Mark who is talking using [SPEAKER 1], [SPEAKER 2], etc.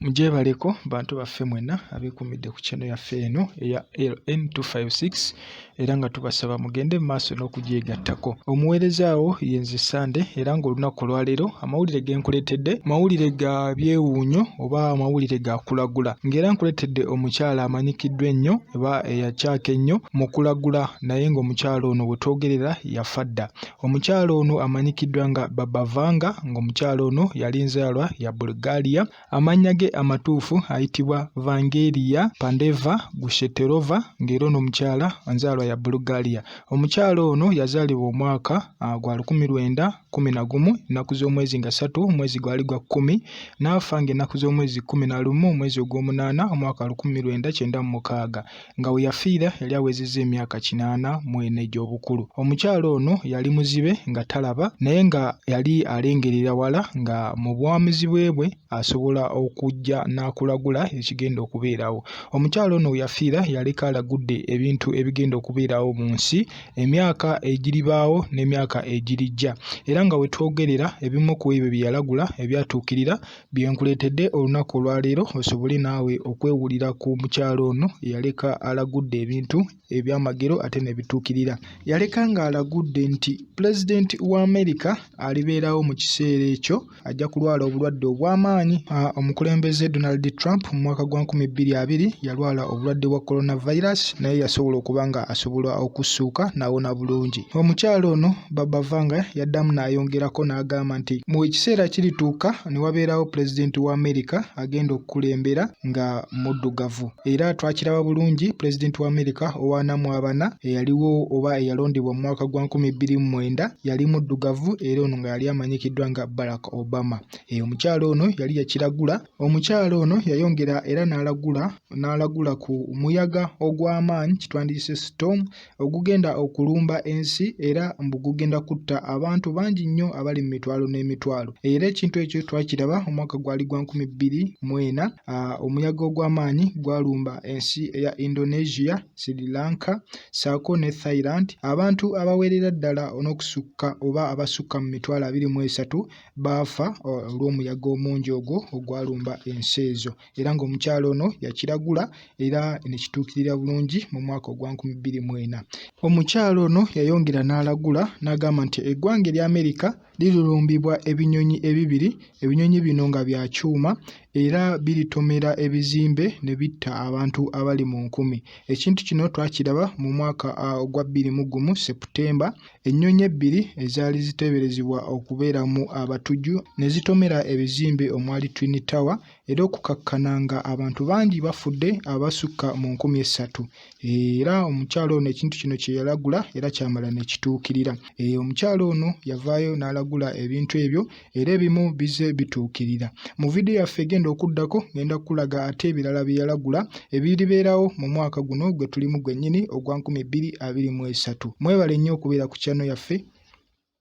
[SPEAKER 1] Mugyebaleko bantu baffe mwenna abeekuumidde ku channel yaffe eno eya LN256 era nga tubasaba mugende mu maaso n'okugyegattako. Omuweereza wo ye nze Ssande era ng'olunaku olwaleero amawulire ge nkuleetedde mawulire ga byewuunyo oba amawulire ga kulagula ng'era nkuleetedde omukyala amanyikiddwa ennyo oba eyacaaka ennyo mu kulagula naye ng'omukyala ono we twogerera yafa dda. Omukyala ono amanyikiddwa nga Baba Vanga ng'omukyala ono yali nzaalwa ya Bulgaria. Amannya ge amatuufu ayitibwa Vangelia Pandeva Gusheterova ng'era ono omukyala nzaalwa ya Bulgaria. Omukyala ono yazaalibwa omwaka gwa 1911 ennaku z'omwezi nga 3 omwezi gwali gwa kkumi n'afa ng'ennaku z'omwezi 11 omwezi ogw'omunaana omwaka 1996 nga we yafiira yali awezezza emyaka 84 egy'obukulu. Omukyala ono yali muzibe nga talaba naye nga yali alengerera wala nga mu bwamuzibwe bwe asobola okujja n'akulagula ekigenda okubeerawo. Omukyala ono we yafiira yaleka alagudde ebintu ebigenda okubeerawo mu nsi emyaka egiribaawo n'emyaka egirijja era nga we twogerera ebimu ku ebyo bye yalagula ebyatuukirira bye nkuleetedde olunaku olwaleero osobole naawe okwewulira ku mukyala ono eyaleka alagudde ebintu ebyamagero ate ne bituukirira. Yaleka ng'alagudde nti pulezidenti wa Amerika alibeerawo mu kiseera ekyo ajja kulwala obulwadde obw'amaanyi. Omukulembeze Donald Trump mu mwaka gwa 2020 yalwala obulwadde bwa coronavirus naye yasobola okuba nga asobola okussuuka n'awona bulungi. Omukyala ono Baba Vanga yaddamu n'ayongerako n'agamba nti mu ekiseera kirituuka ne wabeerawo pulezidenti wa Amerika agenda okukulembera nga muddugavu era twakiraba bulungi pulezidenti wa Amerika ow'ana mu abana eyaliwo oba eyalondebwa mu mwaka gwa 2009 yali muddugavu era ono nga yali amanyikiddwa nga Barack Obama. Omukyala ono yali yakiragula. Omukyala ono yayongera era n'alagula n'alagula ku muyaga ogw'amaanyi kitwandiyise storm ogugenda okulumba ensi era mbu gugenda kutta abantu bangi nnyo abali mu mitwalo n'emitwalo. Era ekintu ekyo twakiraba omwaka gwali gwa 2004, omuyaga ogw'amaanyi gwalumba ensi eya Indonesia, Sri Lanka ssaako ne Thailand. Abantu abawerera ddala n'okusukka oba abasukka mu mitwalo 23 baafa olw'omuyaga omungi ogwo ogwalumba ensi ezo. Era ng'omukyala ono yakiragula era ne kituukirira bulungi mu mwaka ogwa 2004. Omukyala ono yayongera n'alagula n'agamba nti eggwanga erya Amerika lirirumbibwa ebinyonyi ebibiri, ebinyonyi bino nga bya kyuma era biritomera ebizimbe ne bitta abantu abali mu nkumi. Ekintu kino twakiraba mu mwaka ogwa 2001 September, ennyonyi ebbiri ezaali ziteeberezebwa okubeeramu abatujju ne zitomera ebizimbe omwali Twin Tower era okukakkana nga abantu bangi bafudde abasukka mu 3000. Era omukyala ono ekintu kino kye yalagula era kyamala ne kituukirira. Omukyala ono yavaayo n'alagula ebintu ebyo era ebimu bizze bituukirira. Mu vidiyo yaffe egenda okuddako ngenda kukulaga ate ebirala bye yalagula ebiribeerawo mu mwaka guno gwe tulimu gwennyini ogwa 2023. Mwebale nnyo okubeera ku channel yaffe.